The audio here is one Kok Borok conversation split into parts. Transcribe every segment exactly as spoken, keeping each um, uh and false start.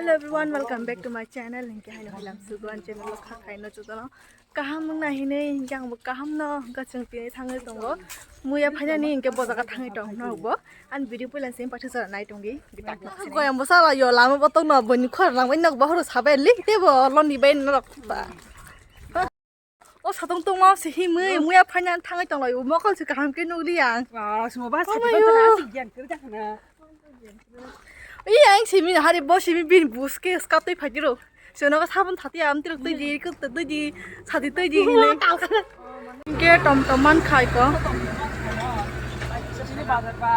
Hello everyone, welcome back to my channel. Hinkhe haino hilam sugo an channel o kha khaino chutano. Kaham wngna hinwi hinkhe angbo kaham no hinkhe chwng tini thangwi tongo. Muya phainani hinkhe bojaga thangwi tong no bo. An video puila sim pathak sara nai tongdi. Goyam bo sala yo lama botong no boni khor rang bai nok bahoro sabai lik tebo loni bai norok ta. O satong tongma se himwi muya phaina thangwi tonglaio mokol se kaham khe nukliya ang. Ah, simo ba Omayo. Satong tongma se giyan kwrwi jakhana. Iya ang simi hari bo simi bin buske skatwi phaidiro. Sono ka sabun thati am tirok twi di kut twi di sadi twi di hinwi. Ge tom tom man khai ko. Sini bazar ba.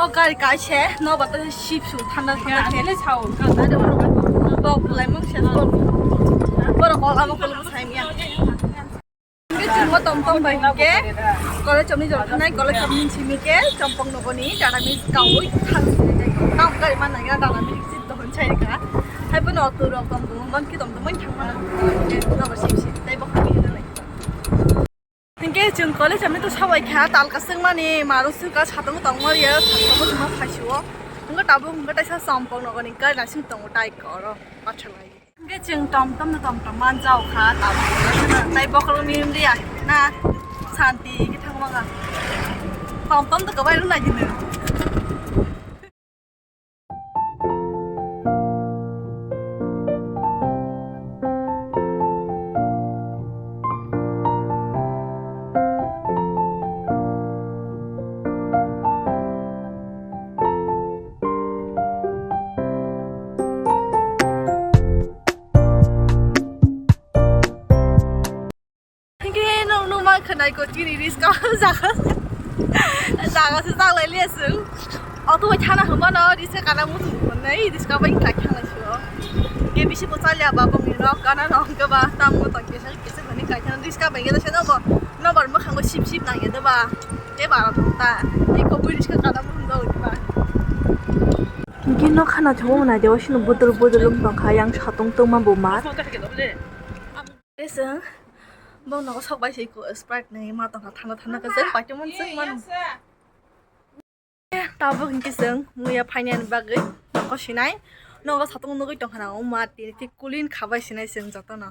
O gari kaise no bata sip su thanda thanda khe. Ani le sao ka. Bok lai mung se bok. Boro kola mo kola sai miya. Ke chungo tom tom bai ke. Kole chomni jor khanai kole chomni simi ke chompong nogoni dana mi kaui thang. Kam gari man nai dana mi sit dohon sai ka. Hai bono auto rok tom tom man ki tom tom man thang mana. Ke no sip sip tai bok ni na lai. Hinkhe chwng college amni to sabai kha tal kasung mani marung sung ka satung tong mani ya satung mo thuma phaisio. Hinkhe tabuk hinkhe taisa sampok nogo ni gari nasing tongo tai koro pathor lai. Hinkhe chwng tom tom no tom tom man jao kha tabuk tai bokhorok ni wngya na santi khe thangma kha. Tom tom to kwbai rwna gini. Hingke nung nung ma khwnai ko chini riska jaga jaga se jaglai liya sung. Auto bai thana hwnba no riska kana muchung hwnai riska bai khai thang lai sio. Ke bisi bo chalya ba bongni rok kana rok hwnkhe ba tam mo tong kisa kisa hwnwi khai thang riska bai geda se no bo no bar mwkhang bo sip sip nang ya de ba. Te ba rok ta. Te ko bui riska kana muchung do ba. Hingke no khana chungo nai de o sino budul budul wng tong kha yang satung tungma bo ma. Eseng, bo nogo sok bai se ko Sprite ni ma tong kha thanda thanda khe jeng paithago man jeng man. Tabuk hinkhe chwng muya phainani bagwi nogo sinai. Nogo satung nugwi tong khana o ma tini tei kulin kha bai sinai chwng jotono.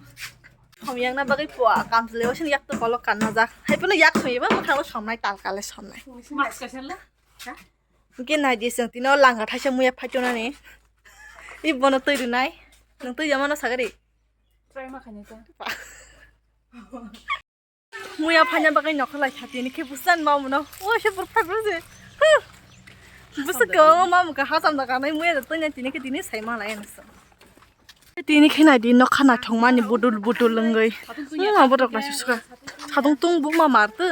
Somyang na bagwi pua kamchwlwi o sini yak to kolok kanna jak. Hai phano yak somyaba mwkhang o somnai tal kale somnai. Mask kaisa la? Ha? Hingke nai di chwng tino langa thaisa muya phaitonani. I bono twi rwnai. Nwng twi jamano sagari. Try ma khainai ta. Muya phaina bagwi nokha lai kha tini khe busan ma muno. O se bur phai bur se. Huh. Busa ko ma muka hasam da kanai muya da tanya tini khe tini sai ma lai nasa. Tini khe nai di nokha naithok mani budul budul wngwi. Hmm, borok naisik suka. Satung tung buma mar tu.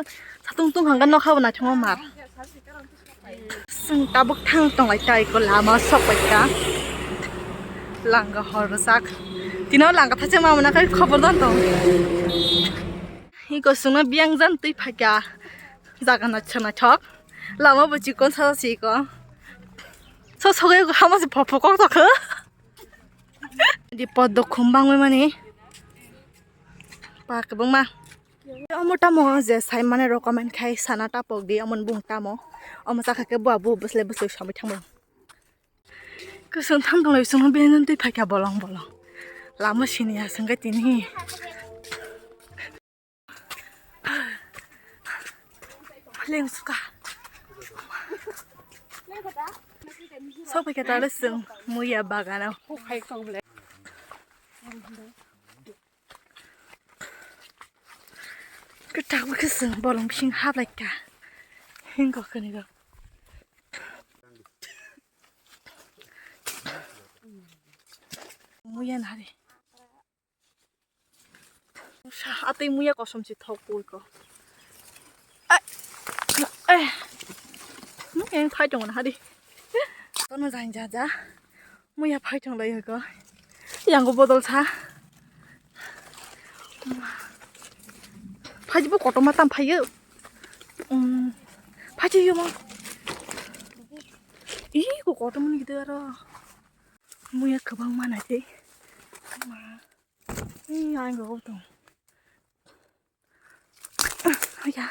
Satung tung hangga nokha bo naithok ma mar. Chwng tabuk thang tonglai ta iko lama sok bai kha. Langa hor sak. Tino langa thaisa ma mwnakhe khobor don tong. Iko chwngno biyang jan twi phaikha. Jaga naithok naithok. Lama bo chikon sa chikon. So sogwi hama se phopho kok tokho. Di poddo khum bangwi mani. Pa kwbangma. Omo tamo je sai mane rw comment khai sana ta pok di, omo ni bung tamo. Omo chakha khe bua bu bwsle bwsle samui thangbo. Kwswng thang tong lai, swngno bini twi phaikha bolong bolong. Lama sini ya swngkhe tini. Leng suka. Sok phaikha tale swng muya bagano. Kwtak bo khe chwng bolong bising hablai kha. Hingo khani go. Muya nari. Atwi muya kosom si thok pui ko. Ai. Ai. Muya phai tong na hari. Kono jang ja ja. Muya phai tong lai ko. Yang bodol sa. Phai bo kotorma tam phai. Um. Phai yo ma. Ih, ko kotorma ni gidaro. Muya kwbangma naitwi. Ma. Ih, ang go tong. Ya.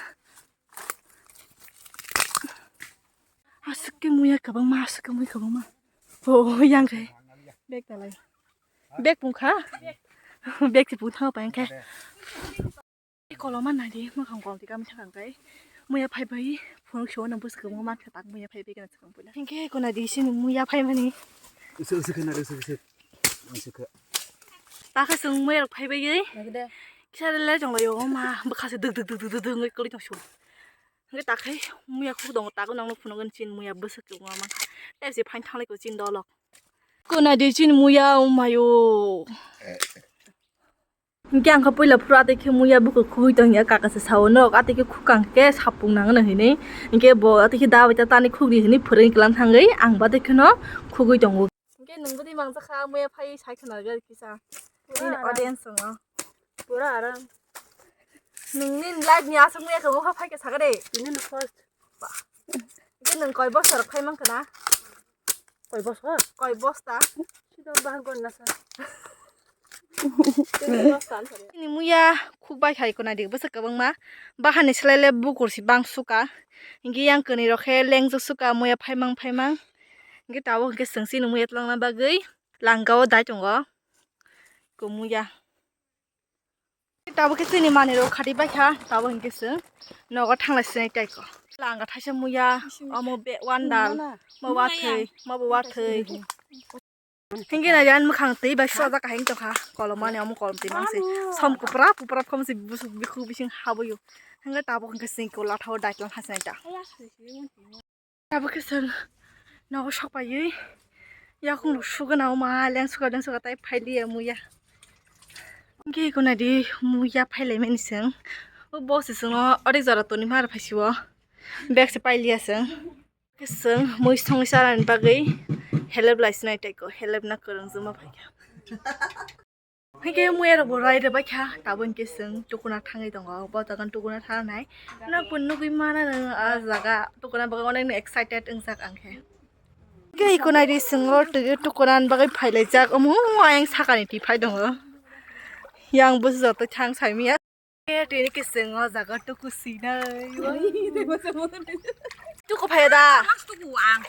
Aswk khe muya kwbangma, aswk khe muya kwbangma. Oh, yang khe. Bag dalai. Bag pungkha. Bag si pung thang pa engkhe. Koloma nadi, mwkhang kolti kami thang kai. Muya phai bai, phone show na bus kamo man kha tak muya phai bai kana sakang pula. Engkhe kona di sini muya phai mani. Usu, usu kena, usu, usu. Usu ke. Takha sung muya phai bai gai. Nagde. Kisa le jong lo yo ma, bwkha se duk duk duk duk duk ngai kali tong shu. Ngai takhai muya khu dong ta ko nang no phunuk chin muya bus kamo man kha. Tei se phain thang lai ko chin dolok. Kona di chin muya umayo. Hinkhe ang kha puila phuru atwi khe muya bukhuk khugwi tongya, kaka se sao, "Norok atwi khe khukang khe sapung nang," hwnwi hinwi. Hinkhe bo atwi khe da bai ta tani khukdi hinwi phwrwngwi kwlang thangwi ang bo atwi kheno khugwi tongo. Hinkhe nwng bwdwi mangsa kha muya phai sai khna rwgwi kisa. Pura Nini aram. Audience wngo. Pura aram. Nwng nini live ni aswk muya khe mokha phai khe sakha de. Tini no first. Ba. Hinkhe nwng koi bosta rok phai mankha na? Koi bosta? Koi bosta. Sida bahar gonna sa. Tini bosta answer. Ini muya khuk bai khai kona di bwswk kwbangma. Bahani slai le bukur si bang suka. Hinkhe yang kani rok khe lengjak suka muya phaimang phaimang. Hinkhe tabuk hinkhe chwng chini muya twlangna bagwi langka o dai tongo. Kumuya. Tabuk khe chini manwi rok khati bai kha, tabuk hinkhe chwng nogo thanglai sinai tai ko. Langka thaisa muya, omo be wandal, mo wathwi, mo bo wathwi. Hinkhe nai ani mwkhang twi bai sojak kahai wng tongkha, kolom mani omo kolom twi mangsi. Som kupra kupra khom si busuk bikhu bising habwi o. Hinkhe tabuk hinkhe chwng ko latha o daiklang kha sinai ta. Tabuk khe chwng nogo sok paiwi yakung rok sugana o ma leng suka leng suka tai phai liya muya. Hinkhe eko naidi muya phai lai mani chwng. O bo se chwngno onek jora toni ma rw phaisi o bag se pai liya chwng. Khe chwng mui songwi chanani bagwi helep lai sinai tei ko helep na kwrwng juma phaikha. Hinkhe muya rok bo rai rwbai kha, tabuk hinkhe chwng tukuna thangwi tongo, bo jaga tukuna thangnai. Nokbo nugwi mano nwng ah jaga tukuna bagwi onek no excited wngjak ang khe. Hinkhe eko naidi chwng o twi tukuna bagwi phailaijak, omo ayang sakani twi phai tongo. Yang busi joto thang saimanya. Tini khe chwng o jaga tuku sinai. Tuku phai da.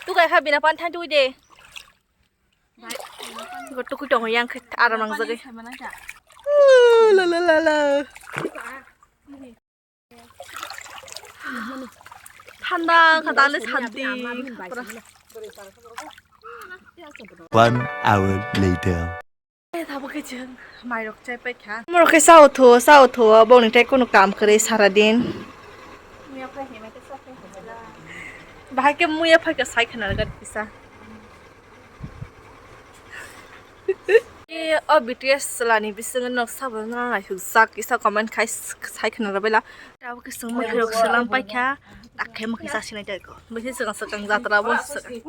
Tuku ai kha bina pan than twi de. Go tukui tongo yang khe aram nangjagwi. Ooh, la, la, la, la. Thanda kha dale santi. One hour later. Eh, tabuk khe chwng mairok chai paikha. Morok khe sao tho, sao tho, bongni tei kunu kam kwrwi saradin. Bahai khe muya phaikha sai khna rwgad kisa. E, o B T S chwlani bisingo nok sabo no naithok jak kisa comment khai sai khna rwbaila. Abo khe chwng mwkhwirok swlam paikha, tak khe mwkhwi chasinai tei ko. Bisi swkang swkang jatra bo swkang.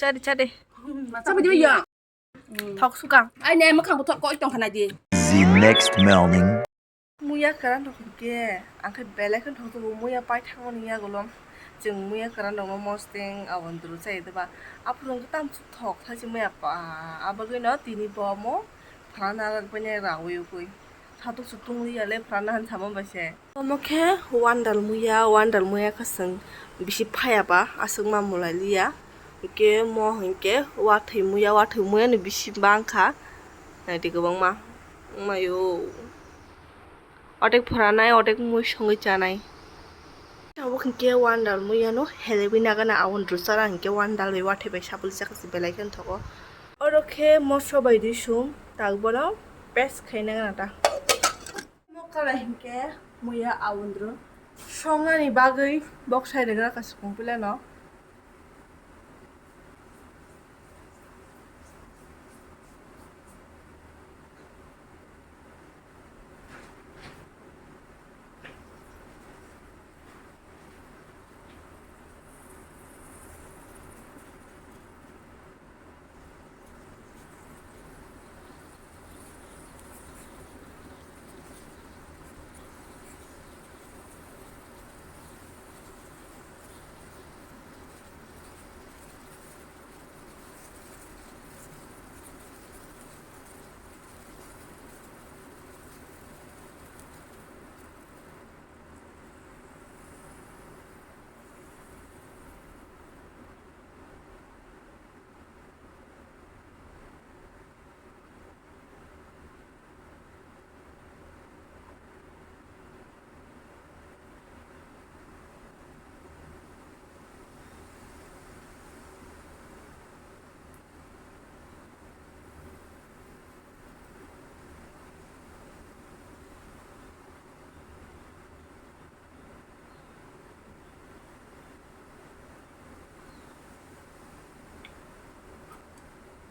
Chadi chadi. Thok swkang. Ai ne mwkhang bo thok koi tong khna di. The next morning. Muya kwran rok hinkhe, ang khe belai kheno thok jago, muya paithakmani yagulo chwng muya kwran rokno mosteng aboni doro chaya diba. Aphuru hwnkhe tamo thok thai se muya pa, abagwino tini bo omo phrana rwkbaine raui ugui. Satok se tungli ya le phrana han sama bai se. Omo khe wandal muya, wandal muya khe chwng bisi phaya ba aswk ma mulai liya. Hinkhe mo hinkhe wathwi muya, wathwi muya ni bisi bang kha. Naidi kwbangma wngmai o. Otek phoranai, otek mui songwi chanai. Tabuk hinkhe wandal muya no helebwi nagana, awon rwchara hinkhe wandal bai wathwi bai sabul chakha se belai khe nthogo. Oro khe moso bai risum tak bono paste khai nagana ta. Mo kala hinkhe muya awon rw songnani bagwi bok sai rwgra kha sukung pila no.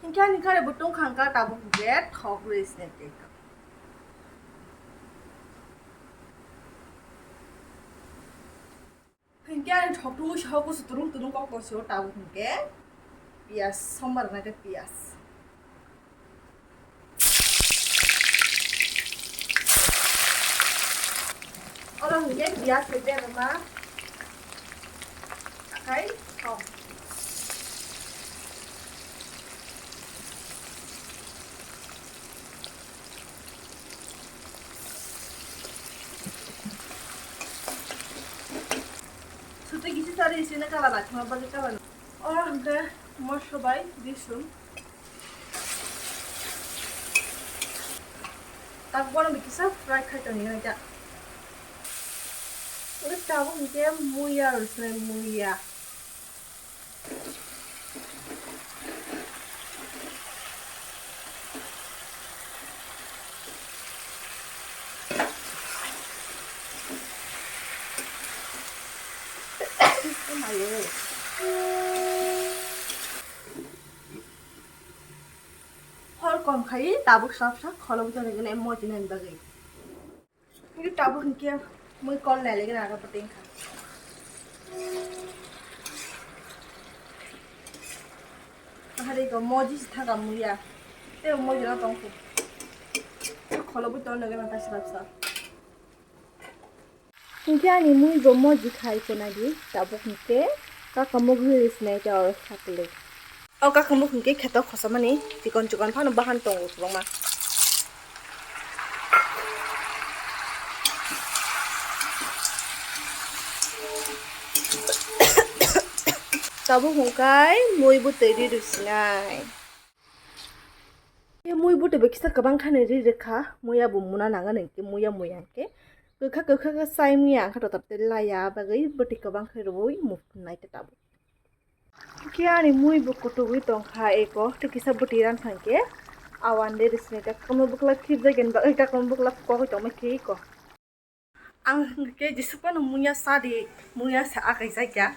Hinkhe ani kare bo tongkha, hinkhe tabuk hinkhe thok rwi sini twi. Hinkhe ani thok twi sio kusu turung turung kok tong sio tabuk hinkhe piyaj sombar nai khe piyaj. Oro hinkhe piyaj hai berma akai thok. Sute kisi sari sini kala na thangma bagwi kala. Oro hinkhe mosla bai disun. Tak bono kisa fry khai toni nai ta. Oro tabuk hinkhe muya rwsnai muya. Hor kom khai tabuk sap sap kholo bwtang rwgwlai moji nani bagwi. Ini tabuk hinkhe mui kol nai lagi na aro pati wngkha. Hari go moji si thaka muya. Te moji no tongkhu. Kholo bwtang rwgwlai ta sap sap. Hinkhe ani mui bo moji khai khwnadi, tabuk hinkhe kakamuk rwi sinai ta oro sakle. O kakamuk hinkhe kheto khosamani chikon chikon phano bahan tongo kwbangma. Tabuk hinkhe mui bo twi rwi sinai. Mui bo twi bo kisa kwbang khani rwi rwkha, muya bo muna nangani hinkhe muya muya hinkhe. Kwkha kwkha khe chai muya wngkha totor tei laya bagwi bwtwi kwbang khe rwui muk nai ta tabuk. Khe ani mui bo kutugwi tongkha eko, tei kisa bwtwi ran thangkhe awan de rwsini ta kwmwi bwkla thipjagani bagwi ta kwmwi bwkla kokgwi tongma khe eko. Ang hwnkhe jesuk phano muya sadi, muya sa akai jakya,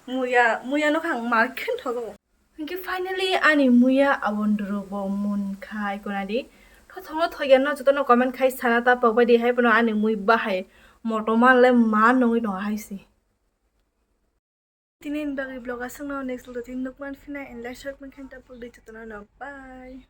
muya, muya nokha ang mar khe thogo. Hinkhe finally ani muya abondoro bo munkha ikonadi. Thothongno thoyano jotono comment khai sana ta pokbai di hai phano ani mui bahai moto manle ma nungwi tongo hai se. Tini ni bagwi vlog aswkno next vlog tin nukman phina and like share man khan ta pokdi jotono no bye.